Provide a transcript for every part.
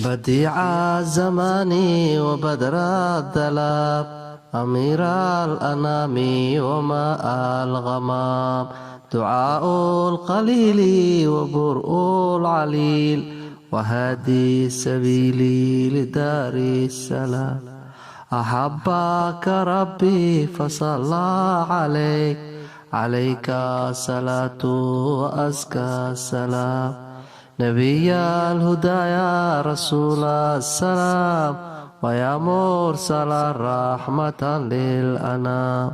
بديع الزمان وبدر الدلاب، أمير الأنام وماء الغمام، دعاء القليل وبرء العليل، وهادي السبيل لدار السلام. أحبك ربي فصلى عليك، عليك الصلاة وأزكى السلام، نبي الهدى يا رسول السلام، ويا مرسل رحمة للأنام،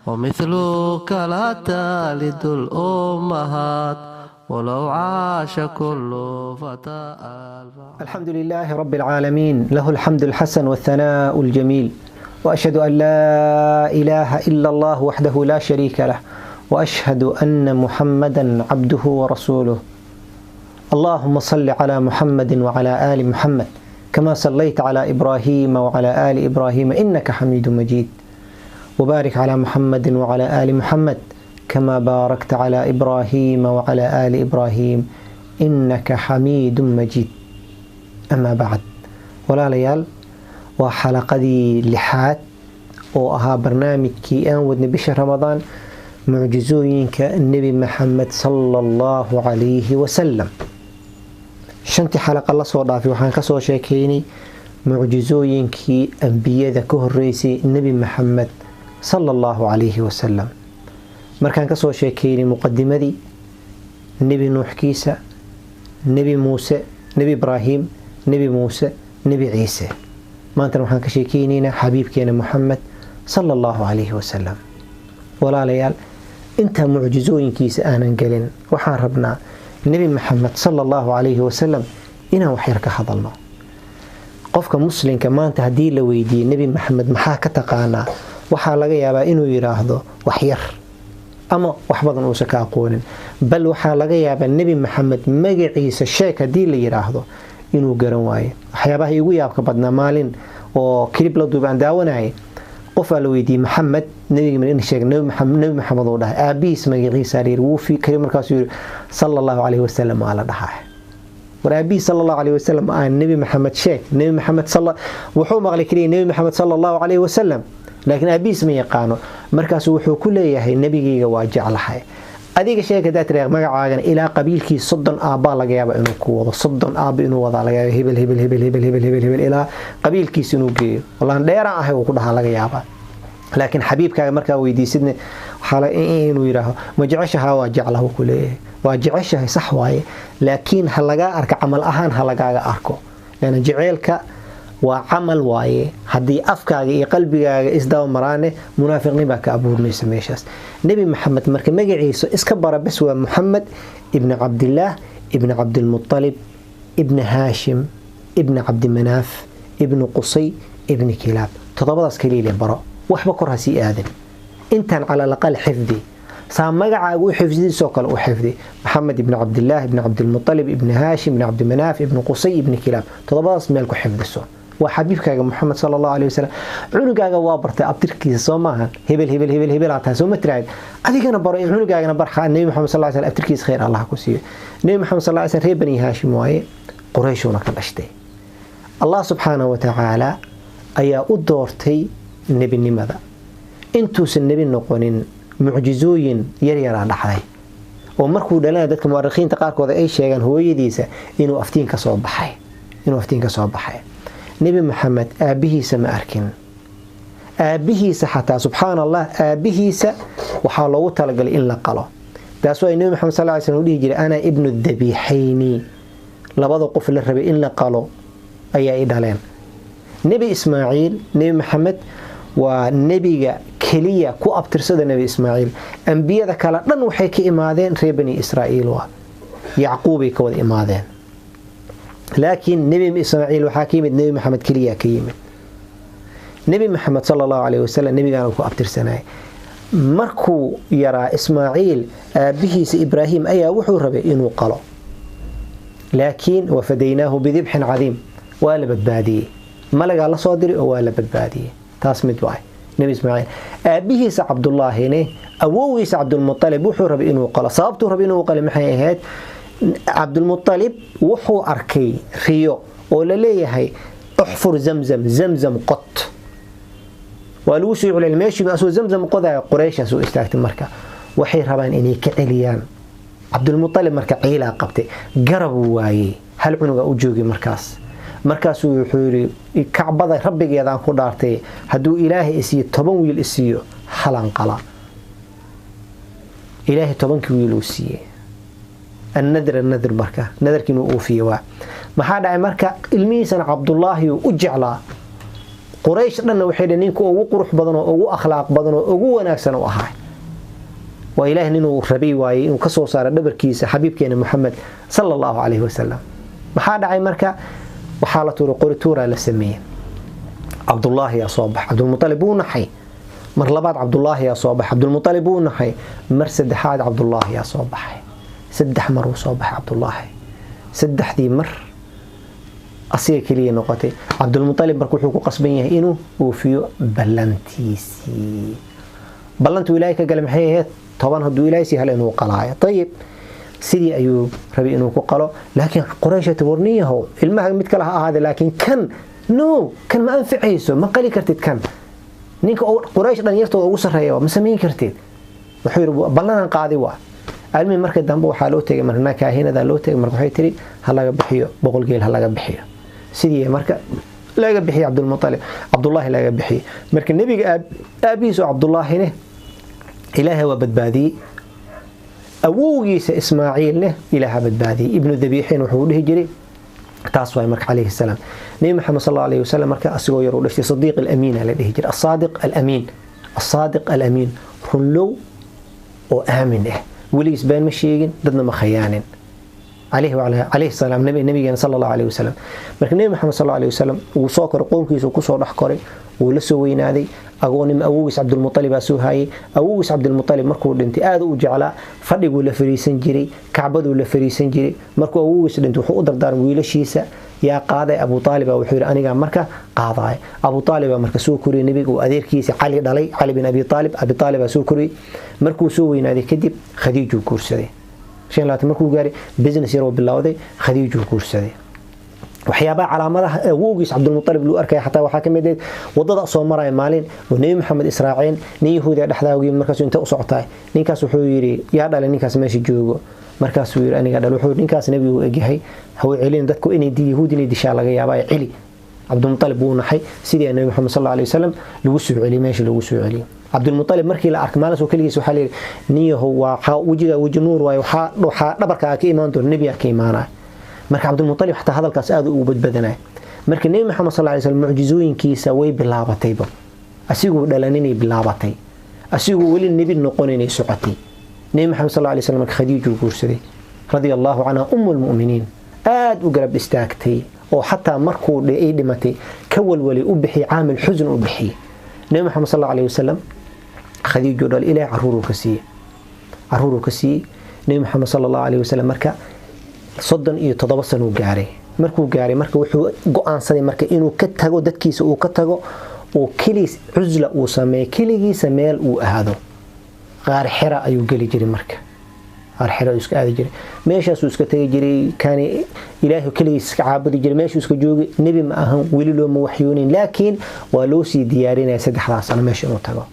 ومثلك لا تلد الأمهات، ولو عاش كل فتى ألف. الحمد لله رب العالمين، له الحمد الحسن والثناء الجميل، وأشهد أن لا إله إلا الله وحده لا شريك له، وأشهد أن محمدا عبده ورسوله. اللهم صل على محمد وعلى آل محمد كما صليت على إبراهيم وعلى آل إبراهيم إنك حميد مجيد، وبارك على محمد وعلى آل محمد كما باركت على إبراهيم وعلى آل إبراهيم إنك حميد مجيد. أما بعد، walaalayaal, waa xalaqadii lixaad oo ahaa barnaamijkii aan wadnay bisha Ramadaan, mucjizooyinka Nebi Maxamed sala Allahu calayhi wasalam. Shantii xalaqa la soo dhaafay waxaan kasoo sheekeynay mucjizooyinkii ambiyada ka horeysay Nebi Maxamed sala Allahu calayhi wasalam. Markaan kasoo sheekeynay muqadimadii Nebi Nuuxkiisa, Nebi Muuse, Nebi Ibraahim, Nebi Muuse, Nebi Ciise, maantana waxaan ka sheekeynaynaa xabiibkeena Muxamed sala Allahu calayhi wasalam. Walaalayaal, intaa mucjizooyinkiisa aanan gelin, waxaan rabnaa Nebi Maxamed sala Allahu calayhi wasalam inaan waxyar ka hadalno. Qofka Muslimka maanta haddii la weydiiyey "Nebi Maxamed maxaa ka taqaanaa?", waxaa laga yaabaa inuu yidhaahdo waxyar ama wax badan uusan ka aqoonin. Bal waxaa laga yaabaa "Nebi Maxamed magaciisa sheeg" haddii la yidhaahdo inuu garan waayo. Waxyaabaha igu yaabka badnaa, maalin oo clip la duub aan daawanayay, qofaa la weydiiyey "Maxamed nebiga sheeg". Nebi Maxamed uu dhahay. "Aabihiis magaciisa?" la yiri. Wuu fikray, markaasuu yiri "Sala Allahu calayhi wasalam waa la dhahaa." War, aabihiis sala Allahu calayhi wasalam aan, Nebi Maxamed sheeg. Nebi Maxamed sala wuxuu maqlay keliya Nebi Maxamed sala Allahu calayhi wasalam, laakiin aabihiis ma yaqaano. Markaasuu wuxuu ku leeyahay "Nebigayga waa jeclahay, adiga sheeg." Haddaad tiraahdo magacaagana ilaa qabiilkii 30 aabbaa laga yaaba inuu ku wado, 30 aabba inuu wadaa laga yaaba, hebel, hebel, hebel, hebel, hebel, hebel, hebel, ilaa qabiilkiisa inuu geeyo. Wallaan dheeraan ahay uu ku dhahaa laga yaabaa. Laakiin xabiibkaaga markaa weydiisidne, waxaa inuu yidhaaho "Ma jeceshahaa?" "Waa jeclah," uu ku leeyahay. Waa jeceshahay, sax waaye, laakiin ha lagaa arko, camal ahaan ha lagaaga arko, leanna jeceelka waa camal waaye. Haddii afkaaga iyo qalbigaaga isdaba maraane, munaafiqnin baa ka abuurmaysa meeshaas. Nebi Maxamed marka magaciisa iska bara bes, waa Muxamed ibni Cabdillaah ibni Cabdilmutalib ibni Haashim ibni Cabdimanaaf ibni Qusay ibni Kilaab. Toddobadaas kaliile baro, waxba kor ha sii aadin. Intaan cala alaqal xifdi. Saa magacaaga u xifdidiisoo kale u xifdi: Maxamed ibni Cabdillaah ibni Cabdilmutalib ibni Haashim ibni Cabdimanaaf ibni Qusay ibni Kilaab. Toddobadaas meel ku xifdiso. Waa xabiibkaaga Muxamed sala Allahu alayhi wasalam. Cunugaaga waa bartay abtirkiisa, soo maahan? "Hebel, hebel, hebel, hebelaa tahay," soo ma tiraahid? Adigana baro, cunugaagana bar Nebi Maxamed sal slam abtirkiisa. Khayr Allah ku siiyo. Nebi Maxamed sal slam reer Bani Haashim waaye, Qurayshuuna ka dhashtay. Allah subxaanahu wa tacaala ayaa u doortay nebinimada. Intuusan nebi noqonin mucjizooyin yaryaraa dhacday, oo markuu dhalana dadka mu'arikhiinta qaarkood ay sheegaan hooyadiisa inuu aftiin ka soo baxay, inuu aftiin ka soo baxay. Nebi Maxamed aabbihiisa ma arkin. Aabbihiisa xataa, subxaan Allah, aabbihiisa waxaa loogu talagalay in la qalo. Taas waa Nebi Maxamed sal ly slam u dhihi jiray "Ana ibnu dabiixayni", labada qof la rabay in la qalo ayaa i dhaleen. Nebi Ismaaciil, Nebi Maxamed waa nebiga keliya ku abtirsada Nebi Ismaaciil. Ambiyada kale dhan waxay ka imaadeen reer Bani Israa'iil, waa Yacquubay ka wada imaadeen, laakiin Nebi Ismaaciil waxaa ka yimid Nebi Maxamed keliya ka yimid. Nebi Maxamed sala Allahu calayhi wasalam nebigaana ku abtirsanaya. Markuu yaraa Ismaaciil, aabbihiisa Ibraahim ayaa wuxuu rabay inuu qalo, laakiin wafadaynaahu bidibxin cadiim, waa la badbaadiyey. Malagaa la soo diray oo waa la badbaadiyey. Taas mid waay Nebi Ismaaciil. Aabbihiisa Cabdullaahine, awowgiisa Cabdulmutalib wuxuu rabay inuu qalo. Sababtuu rabay inuu qalo maxay ahayd? Cabdulmutalib wuxuu arkay riyo. Oo la leeyahay uxfur Zamzam, Zamzam qot. Waa lagu soo celiyay meeshii asoo Zamzam qodaya. Qurayshaa soo istaagtay. Marka waxay rabaan inay ka celiyaan Cabdulmutalib. Marka ciilaa qabtay, garab waayey, hal cunuga u joogay. Markaasuu wuxuu yidhi: "Kacbada rabbigeedaan ku dhaartay, hadduu Ilaahay isiiyo 10 wiil isiiyo, halan qala." Ilaahay 10kii wiil uu siiyey. Annadr annadr, marka nadarkii inuu oofiye waa. Maxaa dhacay marka? Ilmihiisana Cabdullaahi uu u jeclaa. Quraysh dhanna waxay dhaheen ninka ugu qurux badan oo ugu akhlaaq badan oo ugu wanaagsan u ahaa. Waa Ilaahay ninuu rabay waayey inuu ka soo saaro dhabarkiisa xabiibkeena Muxamed sala Allahu calayhi wasalam. Maxaa dhacay marka? Waxaa la tuuray, qori tuuraa la sameeyey. Cabdullaahi yaa soo baxay. Cabdulmutalib wuu naxay. Mar labaad Cabdullaahi yaa soo baxay. Cabdulmutalib wuu naxay. Mar saddexaad Cabdullaahi yaa soo baxay. Saddex mar uu soo baxay Cabdullaahi. Saddexdii mar asiga keliya noqotay. Cabdulmutalib marka wuxuu ku qasban yahay inuu oofiyo ballantiisii. Ballantuu Ilaahay ka galay maxay ahayd? 10 hadduu Ilaahay sii hal inuu qalaayo. Ayib, sidii ayuu rabay inuu ku qalo, laakiin Qurayshata warniyahow, ilmaha mid kale ha ahaade, laakiin kan no, kan ma anficayso, ma qali kartid. Kan ninka Quraysh dhalinyartooda ugu sarreeya, ma samayn kartid. Wuxuu yidhi: "Ballanaan qaadi." Waa almihi. Marka dambe waxaa loo tegay marna kaahinada loo tegay. Marka waxay tiri: "Ha laga bixiyo 100 geel, ha laga bixiyo." Sidii marka laga bixiyey Cabdulmutalib, Cabdullaahi laga bixiyey. Marka nebiga aabihiis oo Cabdullaahine Ilaahay waa badbaadiyey, awowgiisa Ismaaciilne Ilaaha badbaadiyey. Ibnu dabiixin wuxuu dhihi jiray taas waay. Marka calayhi salaam, Nebi Maxamed sal Allahu alayhi wasalam marka asigoo yar uu dhashay, Sadiiq Alamiin la dhihi jiray, Asaadiq Alamiin, Asaadiq Alamiin, runlow oo aamin ah. Weligiis been ma sheegin, dadna ma khayaanin, calayhi salaam nabigeena sala Allahu alayhi wasalam. Marka Nebi Maxamed sal Allahu alayhi wasalam wuu soo koray, qoomkiisa kusoo dhex koray, wuu la soo weynaaday. Agoonima awowgiis Cabdulmutalib baa soo haayay. Awowgiis Cabdulmutalib markuu dhintay, aad u jeclaa, fadhiguu la fariisan jiray, kacbaduu la fariisan jiray. Markuu awowgiis dhintay, wuxuu u dardaarmay wiilashiisa: yaa qaaday? Abu Aalib baa wuxuu yidhi: "Anigaa marka qaadaay." Abu Aalib baa marka soo koriyey nebiga, uu adeerkiisa Cali dhalay, Cali bin Abi Aalib. Abi Aalib baa soo koriyey. Markuu soo weynaaday kadib, Khadiijuu guursaday. 25 markuu gaaray, business yaroo bilowday, Khadiijuu guursaday. Waxyaabaha calaamadaha awowgiis Cabdulmutalib luu arkaya xataa waxaa ka mid ahayd wadada soo maraya maalin oo Nebi Maxamed israaceen nin Yahuudiya dhexdaawgii. Markaasuu inta u socotaay ninkaas wuxuu yidhi: "Yaa dhalay ninkaas meesha joogo?" Markaasuu yidhi: "Aniga dhal." Wuxuu ninkaas nebigu egyahay, haw celin, dadku inay Yahuud inay dishaa laga yaabaa, celi. Cabdulmutalib wuu naxay. Sidii Nebi Maxamed sal Allahu alayhi wasalam lagu soo celiyey, meesha lagu soo celiyey. Cabdulmutalib markii la arkay maalin soo keligiis, waxaa layidhi: "Niyahow, waa wejiga weji nuur waaye, waxaa dhabarkaaga ka imaan doona nebigaa ka imaanaya." Marka Cabdulmutalib xataa hadalkaas aad ugu badbadanaya. Marka Nebi Maxamed sal lay slam mucjizooyinkiisa way bilaabatayba asiguu dhalaninay bilaabatay, asiguu weli nebi noqoninay socotay. Nebi Maxamed sal lay slam marka Khadiijuu guursaday radia Allahu canha, umu lmu'miniin, aad u garab istaagtay oo xataa markuu ay dhimatay ka walwalay, u bixiyey caamil xusn u bixiyey. Nebi Maxamed sal alayhi wasalam Khadiijuu dhal, Ilaah caruuruu ka siiyey, caruuruu ka siiyey. Nebi Maxamed sal Allahu alayhi wasalam marka 37 sanuu gaaray. Markuu gaaray marka, wuxuu go-aansaday marka inuu ka tago dadkiisa, uu ka tago oo keligiis cusla uu sameeyo, keligiisa meel uu aado. Qaar Xira ayuu geli jiray. Marka qaar Xira ayuu iska aadi jiray, meeshaasuu iska tegi jiray, kaani Ilaahay keligiis iska caabudi jiray, meeshuu iska joogay. Nebi ma ahan weli, looma waxyoonin, laakiin waa loo sii diyaarinaya saddexdaas sano meesha inuu tago.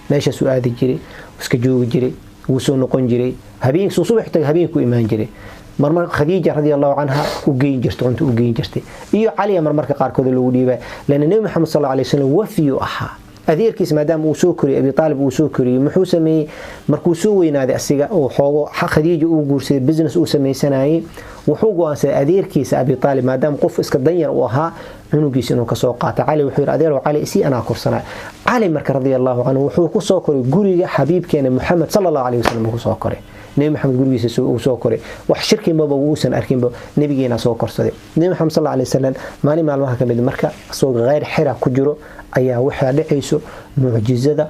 Meeshaasuu aadi jiray, iska joogi jiray, wuu soo noqon jiray. Habeenkii subax taga, habeenkuu imaan jiray. Marmar Khadiija radia Allahu canha u geyn jirtay cunto, u geyn jirtay, iyo Caliya marmarka qaarkood lagu dhiibay, lana Nebi Maxamed sal alay wasallam wafiyuu ahaa. Adeerkiis maadaama uu soo koriyey, Abi Aalib uu soo koriyey, muxuu sameeyey markuu soo weynaaday asiga oo xoogo Khadiija uu guursaday, business uu samaysanayay? Wuxuu go-aansaday adeerkiisa Abi Aalib, maadaama qof iska danyar uu ahaa, cunugiisa inuu kasoo qaato Cali. Wuxuu yidhi: "Adeerow, Cali isii, anaa korsanay." Cali marka radia Allahu canhu wuxuu kusoo koray guriga xabiibkeena Muxamed sala Allahu alayhi wasallam uu kusoo koray. Nebi Maxamed gurigiisa uu soo koray, wax shirki maba uusan arkinba, nebigeena soo korsaday. Nebi Maxamed sal alay wasalam maalin maalmaha ka mid marka asagoo kheyr xira ku jiro ayaa waxaa dhacayso mucjizada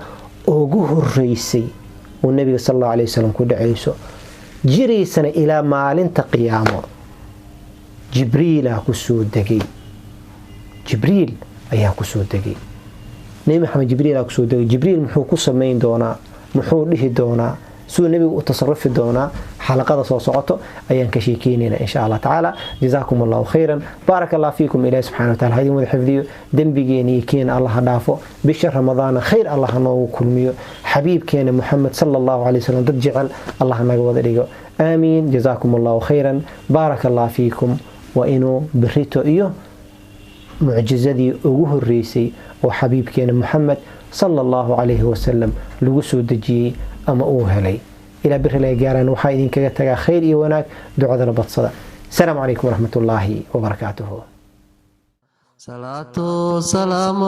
ugu horeysay uu nebiga sal Allahu alayhi wasalam ku dhacayso, jiraysana ilaa maalinta qiyaamo. Jibriilaa kusoo degay, Jibriil ayaa kusoo degay Nebi Maxamed. Jibriilaa kusoo degay. Jibriil muxuu ku samayn doonaa? Muxuu dhihi doonaa? Siduu nebigu u tasarufi doonaa? Xalaqada soo socoto ayaan ka sheekeynayna, insha Allah tacaala. Jazaakum Allahu khayran, baaraka Allah fiikum. Ilahi subxana wa taala ha idin wada xifdiyo, dembigeena iyo keena Allah ha dhaafo, bisha Ramadaana khayr Allah ha noogu kulmiyo, xabiibkeena Muxamed sala Allahu calay wasalam dad jecel Allah ha naga wada dhigo. Aamiin. Jazaakum Allahu khayran, baaraka Allah fiikum. Waa inuu berito iyo mucjizadii ugu horeysay oo xabiibkeena Muxamed sala Allahu calayhi wasalam lagu soo dejiyey ama uu helay. Ilaa beri laga gaaraan, waxaa idinkaga tagaa khayr iyo wanaag, ducadana badsada. Asalaamu calaykum waraxmat ullaahi wabarakaatuhu. صلاة سلام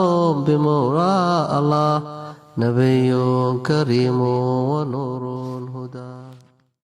بمولى الله، نبي كريم ونور هدى.